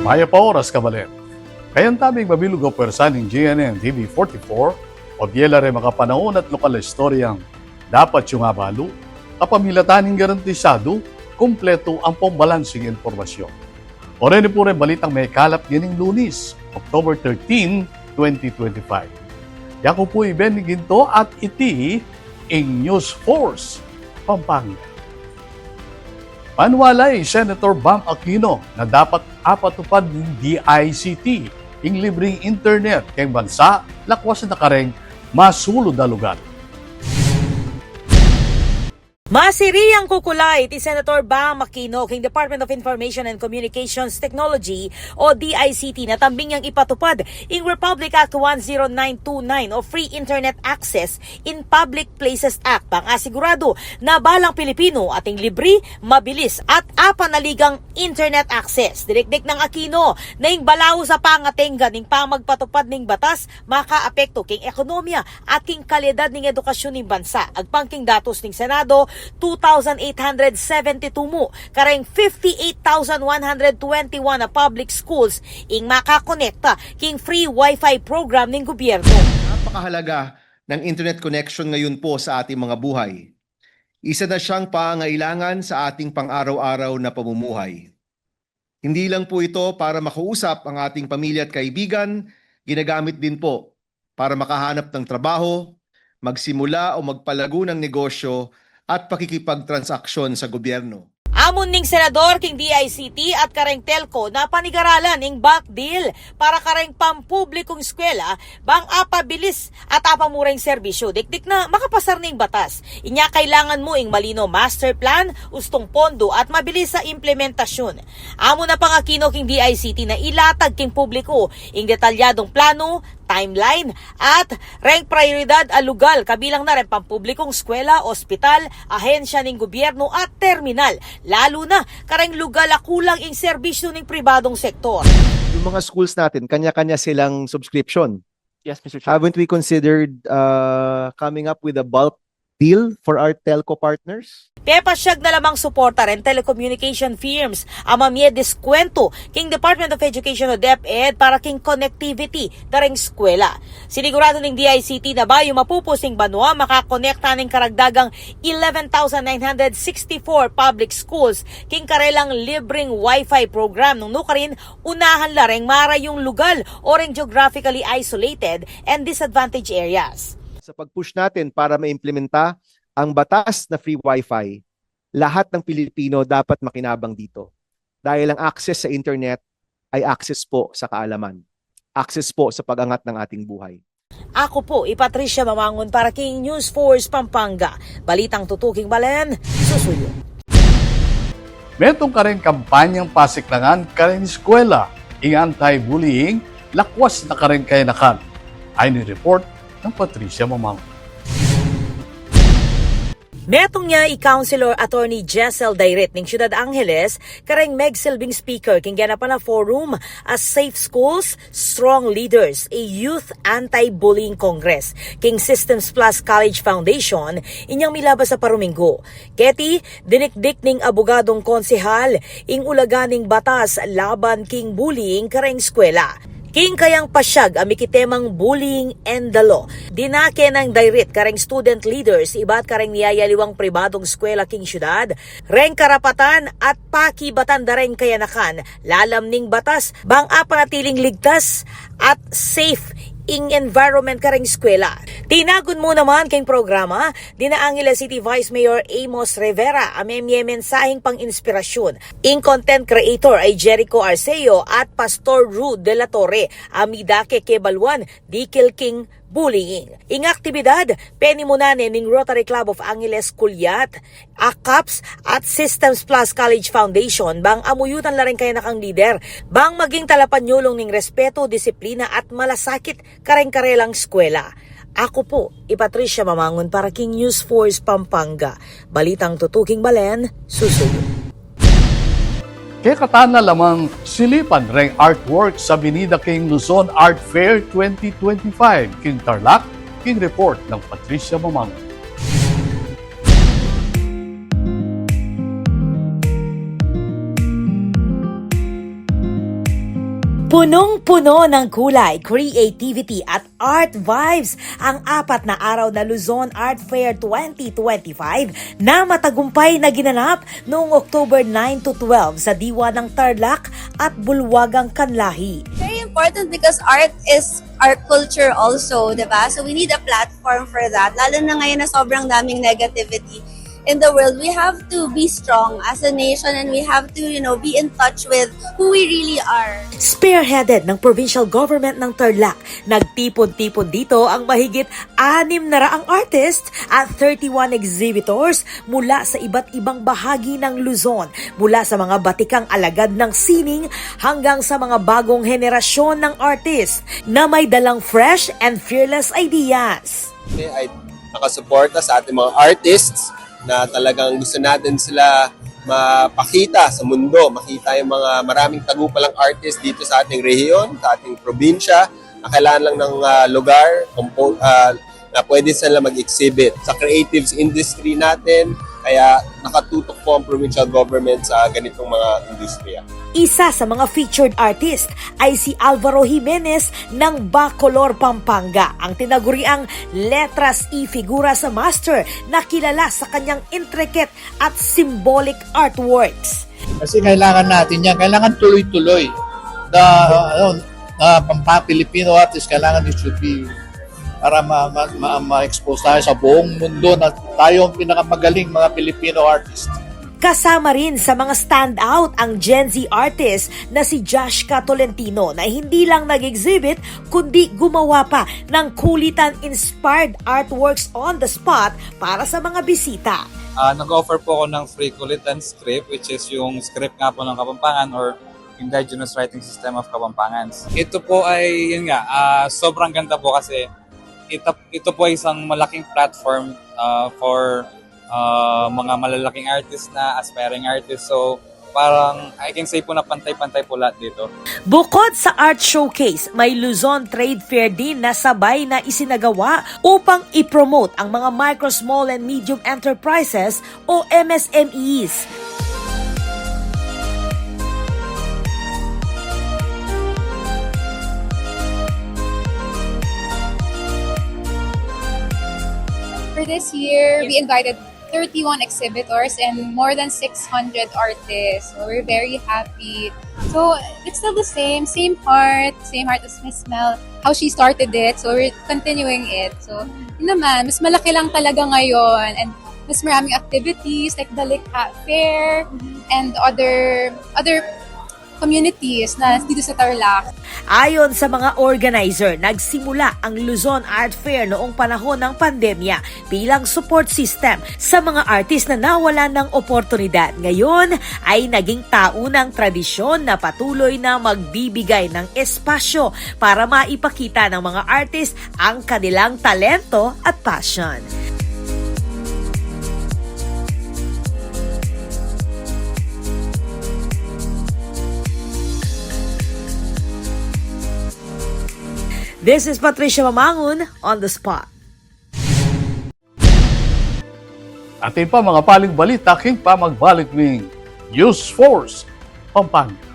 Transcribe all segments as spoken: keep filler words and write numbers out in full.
Mayap a oras, kabalen. Kayang tabing mabilug a pwersa ning G N N T V forty-four, o biye la reng makapanaun at lokal a istoryang dapat yung abalu, kapamilatan ning garantisadu, kumpletu ampong balansing impormasyon. O reni pu reng balitang mekalap ngening Lunis, October thirteen, twenty twenty-five. Yaku pu i Benny Ginto at iti ing News Force Pampanga. Maniwala i Senator Bam Aquino na dapat apatupad ning D I C T ing libreng internet keng bansa, lakwas na kareng masulud a lugal. Masiriang kukulait i Senator Bam Aquino king Department of Information and Communications Technology o D I C T na tambing yang ipatupad ing Republic Act one zero nine two nine o Free Internet Access in Public Places Act, bang asiguradu na balang Pilipinu ating libri, mabilis at apanaligang internet access. Dinikdik nang Aquino na ing balaus a pangatengga ning pamagpatupad ning batas makaapektu king ekonomiya at king kalidad ning edukasyon ning bansa. Agpang king datus ning Senado, two thousand eight hundred seventy-two mu kareng fifty-eight thousand one hundred twenty-one a public schools ing makakonekta king free wifi program ning gobyerno. Napakahalaga ng internet connection ngayon po sa ating mga buhay. Isa na siyang pangangailangan sa ating pang-araw-araw na pamumuhay. Hindi lang po ito para makausap ang ating pamilya at kaibigan, ginagamit din po para makahanap ng trabaho, magsimula o magpalago ng negosyo at pakikipagtransaksyon sa gobyerno. Amun ning senador king D I C T at kareng telco na panigaralan ing bulk deal para kareng pampublikong eskwela bang apabilis at apamura ing serbisyu. Dikdik na makapasar ning batas. Inya kailangan mu ing malino master plan, ustung pondo at mabilis a implementasyun. Amu na pang Aquino king D I C T na ilatag king publiku ing detalyadung planu, timeline, at reng prayoridad a lugal kabilang na reng pampublikong eskwela, ospital, ahensya ning gobyernu at terminal, lalu na kareng lugal a kulang ing serbisyu ning pribadung sektor. Yung mga schools natin, kanya-kanya silang subscription. Yes, Mister Chair. Haven't we considered uh, coming up with a bulk deal for our telco partners? Pepasyag na la mang suporta reng telecommunication firms a mamie diskwento king Department of Education o DepEd para king connectivity da reng eskwela. Siniguradu ning D I C T na bayu mapupus ing banua, makakonekta ning karagdagang eleven thousand nine hundred sixty-four public schools king karelang libreng wifi program, nung nukarin unahan la reng marayung lugal o reng geographically isolated and disadvantaged areas. Sa pag-push natin para maimplementa ang batas na free wifi, lahat ng Pilipino dapat makinabang dito. Dahil ang access sa internet ay access po sa kaalaman. Access po sa pag-angat ng ating buhay. Aku pu i Patricia Mamangun para king News Force Pampanga. Balitang tutuking balen, susuyu. Metung kareng kampanyang pasiklangan kareng eskwela ing anti-bullying, lakwas na kareng kayanakan. Ayni report nang Patricia Mamangun. Metung ya i Councilor Attorney Jessel Dairit ning Ciudad Angeles kareng megsilbing speaker king ganapan a forum a Safe Schools, Strong Leaders, a Youth Anti-Bullying Congress king Systems Plus College Foundation inyang milabas a paruminggu. Keti, dinikdik ning abogadung konsehal ing ulaga ning batas laban king bullying kareng eskwela. King kayang pasyag a mikitemang Bullying and the Law, dinake nang Dairit kareng student leaders ibat kareng niyayaliwang pribadung eskwela king syudad reng karapatan at pakibatan da reng kayanakan lalam ning batas bang apanatiling ligtas at safe ing environment kareng eskwela. Tinagun mu naman king programa dina Angeles City Vice Mayor Amos Rivera a memie mensaheng pang-inspirasyun. Ing content creator a i Jericho Arceo at Pastor Ru de la Torre a midake kebaluan dikil king bullying. Ing aktibidad penimunan ne ning Rotary Club of Angeles Culiat, ACAPS at Systems Plus College Foundation bang amuyutan la reng kayanakang lider bang maging talapanyulung ning respetu, disiplina at malasakit kareng karelang eskwela. Aku pu i Patricia Mamangun para king News Force Pampanga. Balitang tutuking balen, susuyu. Kekatan na lamang silipan reng artwork sa binida king Luzon Art Fair twenty twenty-five king Tarlac, king report nang Patricia Mamangun. Punong-puno ng kulay, creativity at art vibes ang apat na araw na Luzon Art Fair twenty twenty-five na matagumpay na ginanap noong October nine to twelve sa Diwa ng Tarlac at Bulwagang Kanlahi. Very important because art is our culture also, di ba? So we need a platform for that. Lalo na ngayon na sobrang daming negativity in the world, we have to be strong as a nation and we have to, you know, be in touch with who we really are. Spearheaded ng provincial government ng Tarlac, nagtipon-tipon dito ang mahigit anim na raang artists at thirty-one exhibitors mula sa iba't ibang bahagi ng Luzon, mula sa mga batikang alagad ng sining hanggang sa mga bagong henerasyon ng artist na may dalang fresh and fearless ideas. Ay nakasuporta sa ating mga artists na talagang gusto natin sila mapakita sa mundo, makita yung mga maraming tagumpalang artist dito sa ating rehiyon, sa ating probinsya, na kailangan lang ng ah, lugar, compo- ah, na pwede sila mag-exhibit sa creatives industry natin. Kaya nakatutok po ang provincial government sa ganitong mga industriya. Isa sa mga featured artist ay si Alvaro Jimenez ng Bacolor, Pampanga, ang tinaguriang letras y figuras master na kilala sa kanyang intricate at symbolic artworks. Kasi kailangan natin yan. Kailangan tuloy-tuloy. The, ano, uh, Pampa-, Filipino artist, kailangan it should be para ma- ma- ma- ma-expose tayo sa buong mundo na tayo ang pinakamagaling mga Filipino artist. Kasama rin sa mga standout ang Gen Z artist na si Jashka Tolentino na hindi lang nag-exhibit kundi gumawa pa ng kulitan-inspired artworks on the spot para sa mga bisita. Ah, nag-offer po ako ng free kulitan script, which is yung script nga po ng Kapampangan or Indigenous Writing System of Kapampangans. Ito po ay, yun nga, ah, sobrang ganda po kasi ito, ito po ay isang malaking platform ah, for ah, mga malalaking artist na, aspiring artist. So, parang I can say po na pantay-pantay po lahat dito. Bukod sa art showcase, may Luzon Trade Fair din na sabay na isinagawa upang i-promote ang mga micro, small, and medium enterprises o M S M Es. For this year, we invited thirty-one exhibitors and more than six hundred artists. So we're very happy. So it's still the same, same heart, same heart as Miss Mel, how she started it. So we're continuing it. So, yun naman, mas malaki lang talaga ngayon and mas maraming activities like the Likha Fair and other other communities na dito sa Tarlac. Ayon sa mga organizer, nagsimula ang Luzon Art Fair noong panahon ng pandemya bilang support system sa mga artist na nawalan ng oportunidad. Ngayon ay naging taunang tradisyon na patuloy na magbibigay ng espasyo para maipakita ng mga artist ang kanilang talento at passion. This is Patricia Mamangun on the spot. Atin pa mga paling balita king pamagbalik ning News Force Pampanga.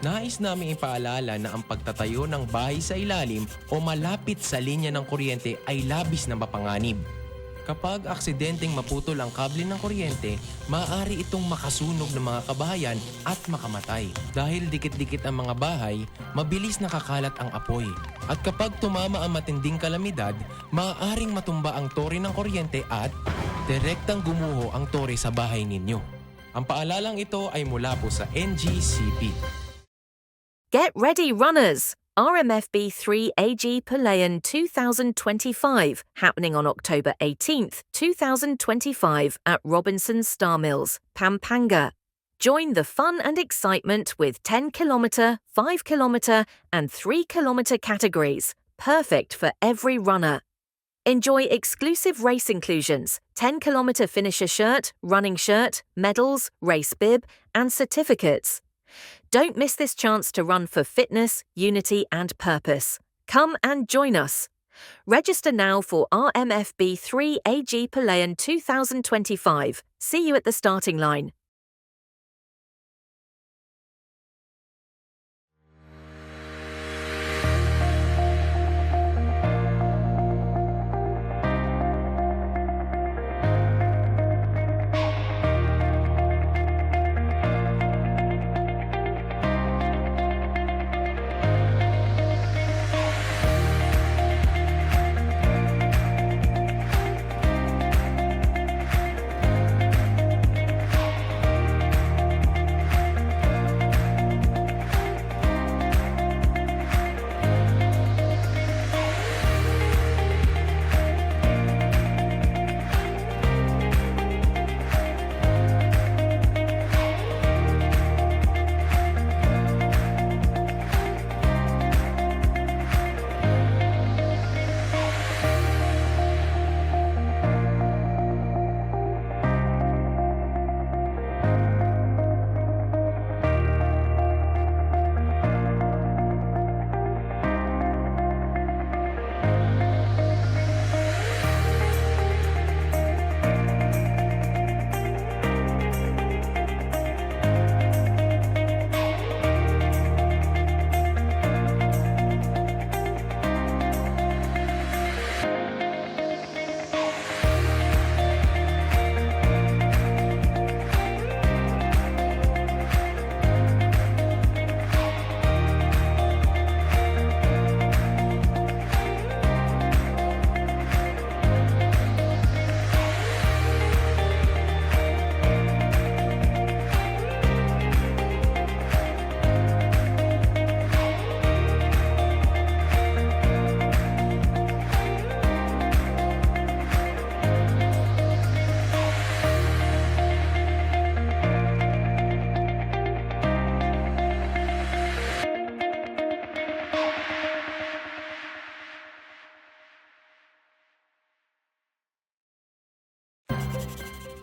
Nais naming ipaalala na ang pagtatayo ng bahay sa ilalim o malapit sa linya ng kuryente ay labis na mapanganib. Kapag aksidenteng maputol ang kable ng kuryente, maaari itong makasunog ng mga kabahayan at makamatay. Dahil dikit-dikit ang mga bahay, mabilis nakakalat ang apoy. At kapag tumama ang matinding kalamidad, maaaring matumba ang tore ng kuryente at direktang gumuho ang tore sa bahay ninyo. Ang paalalang ito ay mula po sa N G C P. Get ready, runners! R M F B three A G Palayan two thousand twenty-five, happening on October eighteenth, two thousand twenty-five, at Robinson's Star Mills, Pampanga. Join the fun and excitement with ten kilometer, five kilometer, and three kilometer categories, perfect for every runner. Enjoy exclusive race inclusions, ten kilometer finisher shirt, running shirt, medals, race bib, and certificates. Don't miss this chance to run for fitness, unity, and purpose. Come and join us. Register now for R M F B three A G Palayan two thousand twenty-five. See you at the starting line.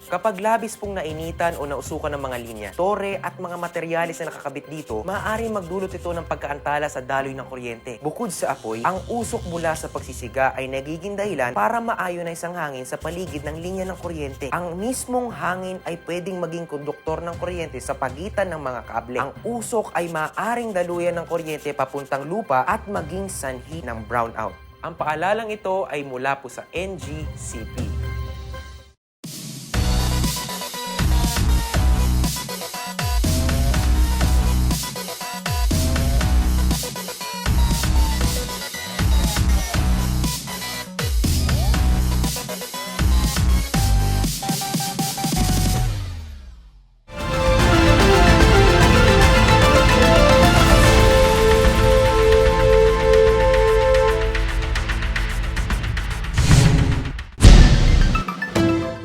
Kapag labis pong nainitan o nausukan ng mga linya, tore at mga materyales na nakakabit dito, maaaring magdulot ito ng pagkaantala sa daloy ng kuryente. Bukod sa apoy, ang usok mula sa pagsisiga ay nagiging dahilan para maayonize ang hangin sa paligid ng linya ng kuryente. Ang mismong hangin ay pwedeng maging konduktor ng kuryente sa pagitan ng mga kable. Ang usok ay maaaring daluyan ng kuryente papuntang lupa at maging sanhi ng brownout. Ang paalalang ito ay mula po sa N G C P.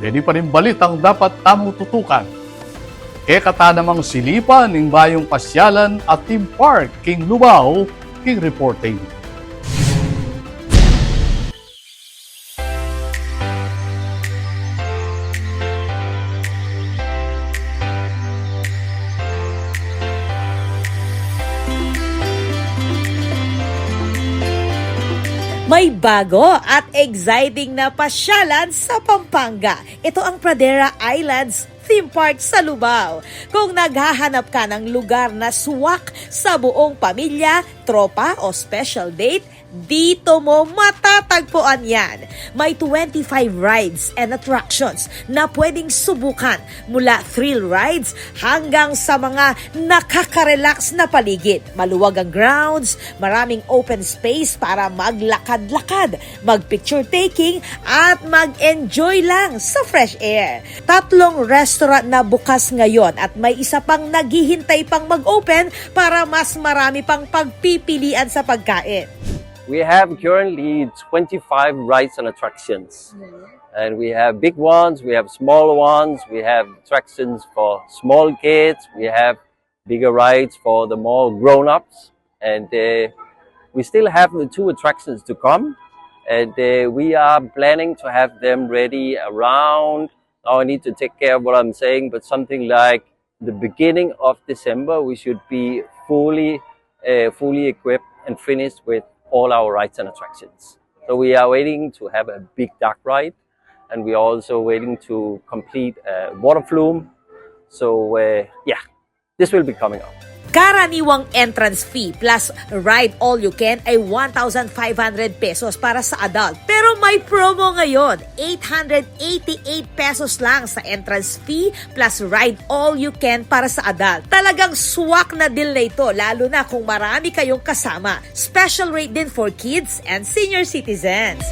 Deni pa ring balitang dapat tamung tutukan. Kekata namang silipan ing bayung pasyalan at theme park king Lubao, king reporting. May bago at exciting na pasyalan sa Pampanga. Ito ang Pradera Islands Theme Park sa Lubao. Kung naghahanap ka ng lugar na swak sa buong pamilya, tropa o special date, dito mo matatagpuan yan. May twenty-five rides and attractions na pwedeng subukan, mula thrill rides hanggang sa mga nakaka-relax na paligid. Maluwag ang grounds, maraming open space para maglakad-lakad, mag-picture taking, at mag-enjoy lang sa fresh air. Tatlong restaurant na bukas ngayon at may isa pang naghihintay pang mag-open para mas marami pang pagpipilian sa pagkain. We have currently twenty-five rides and attractions. And we have big ones, we have small ones, we have attractions for small kids, we have bigger rides for the more grown-ups. And, uh, we still have the two attractions to come. And, uh, we are planning to have them ready around, now I need to take care of what I'm saying, but something like the beginning of December, we should be fully, uh, fully equipped and finished with all our rides and attractions. So we are waiting to have a big duck ride, and we are also waiting to complete a water flume. So, uh, yeah, this will be coming up. Karaniwang entrance fee plus ride all you can ay one thousand five hundred pesos para sa adult. Pero may promo ngayon, eight hundred eighty-eight pesos lang sa entrance fee plus ride all you can para sa adult. Talagang swak na deal na ito, lalo na kung marami kayong kasama. Special rate din for kids and senior citizens.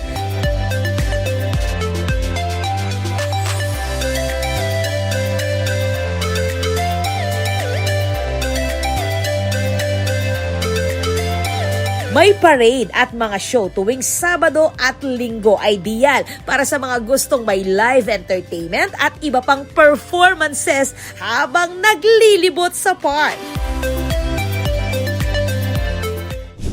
May parade at mga show tuwing Sabado at Linggo, ideal para sa mga gustong may live entertainment at iba pang performances habang naglilibot sa park.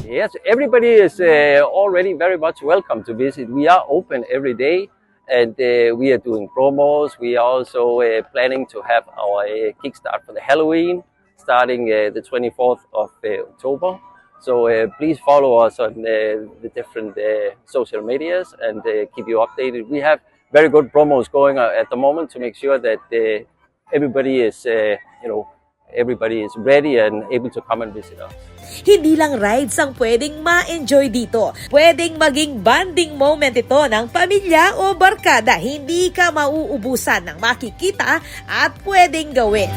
Yes, everybody is, uh, already very much welcome to visit. We are open every day, and, uh, we are doing promos. We are also, uh, planning to have our, uh, kickstart for the Halloween, starting, uh, the twenty-fourth of, uh, October. So, uh, please follow us on, uh, the different, uh, social medias and, uh, keep you updated. We have very good promos going, uh, at the moment to make sure that, uh, everybody is, uh, you know, everybody is ready and able to come and visit us. Hindi lang rides ang pwedeng ma-enjoy dito. Pwedeng maging bonding moment ito ng pamilya o barkada. Hindi ka mauubusan ng makikita at pwedeng gawin.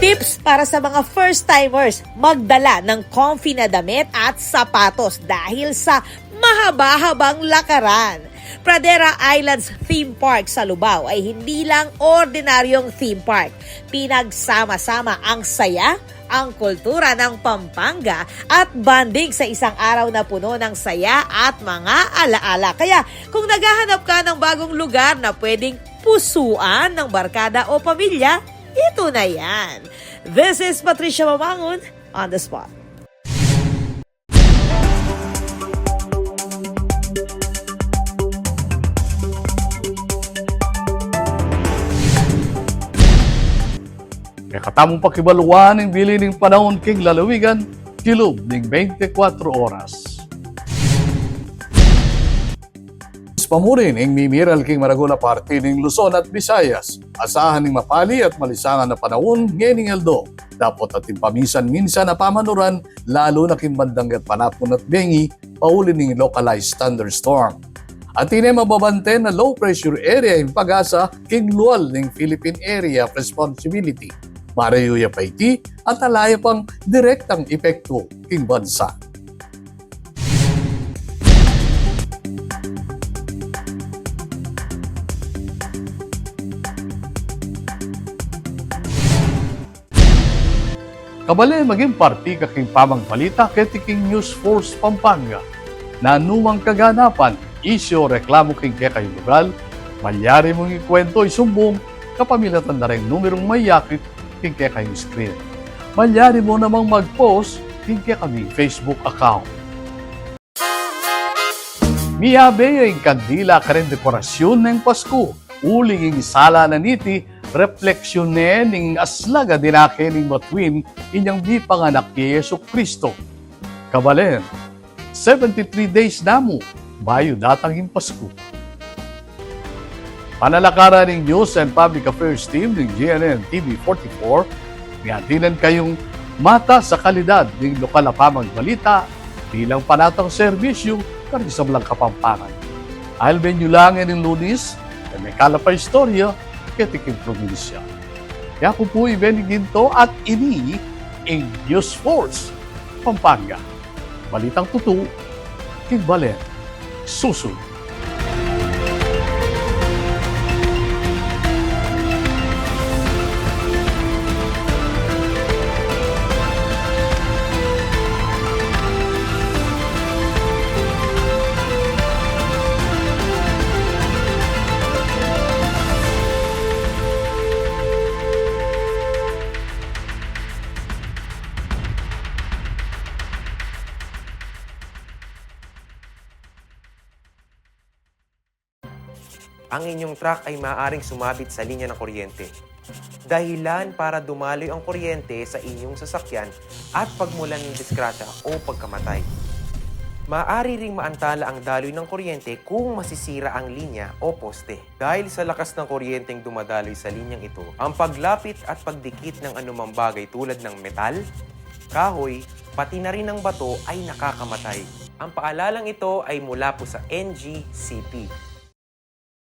Tips para sa mga first timers, magdala ng comfy na damit at sapatos dahil sa mahaba-habang lakaran. Pradera Islands Theme Park sa Lubao ay hindi lang ordinaryong theme park. Pinagsama-sama ang saya, ang kultura ng Pampanga at bonding sa isang araw na puno ng saya at mga alaala. Kaya kung naghahanap ka ng bagong lugar na pwedeng pusuan ng barkada o pamilya, ito na yan. This is Patricia Mamangun on the spot. Kekatamung pakibaluan ing bili ning panaun king lalawigan, kilub ning bente kuatro oras. Pamurin ing mimiral king maragul a parti ning Luzon at Visayas. Asahan ing mapali at malisangan a panaun ngening aldo. Dapot atin paminsan-minsan a pamanuran, lalu na king bandang gatpanapun at bengi, pauli ning localized thunderstorm. Atin e mababante na low pressure area ing pag-asa king lual ning Philippine Area of Responsibility. Marayu ya pa iti at ala ya pang direktang epektu king bansa. Kabale, maging parti ka king pamangbalita keti king News Force Pampanga. Nanu mang kaganapan, isyu o reklamu king kekayung lugal, malyari mung ikuwentu, isumbung kapamilatan da reng numerung mayakit king kekayung screen. Malyari mu namang mag-post king kekaming Facebook account. Miyabe ya ing kandila kareng dekorasyun neng Pasku, uling ing sala na niti, refleksyun ne ning aslag a dinake ning batuin inyang mipanganak ya Jesucristo. Kabalen, seventy-three days na mu bayu datang ing Pasku. Panalakaran ning News and Public Affairs Team ning G N N T V forty-four, miatinan kayung matas a kalidad ning lokal a pamagbalita bilang panatang serbisyu karing sablang Kapampangan. Alben yu la ngeni ning Lunis, e mekalap a istorya keti king probinsya. Yaku pu i Benny Ginto at ini ing News Force Pampanga. Balitang tutu king balen. Susu. Ang inyong truck ay maaaring sumabit sa linya ng kuryente. Dahilan para dumaloy ang kuryente sa inyong sasakyan at pagmulan ng disgrasya o pagkamatay. Maaari ring maantala ang daloy ng kuryente kung masisira ang linya o poste. Dahil sa lakas ng kuryenteng dumadaloy sa linyang ito, ang paglapit at pagdikit ng anumang bagay tulad ng metal, kahoy, pati na rin ang bato ay nakakamatay. Ang paalalang ito ay mula po sa N G C P.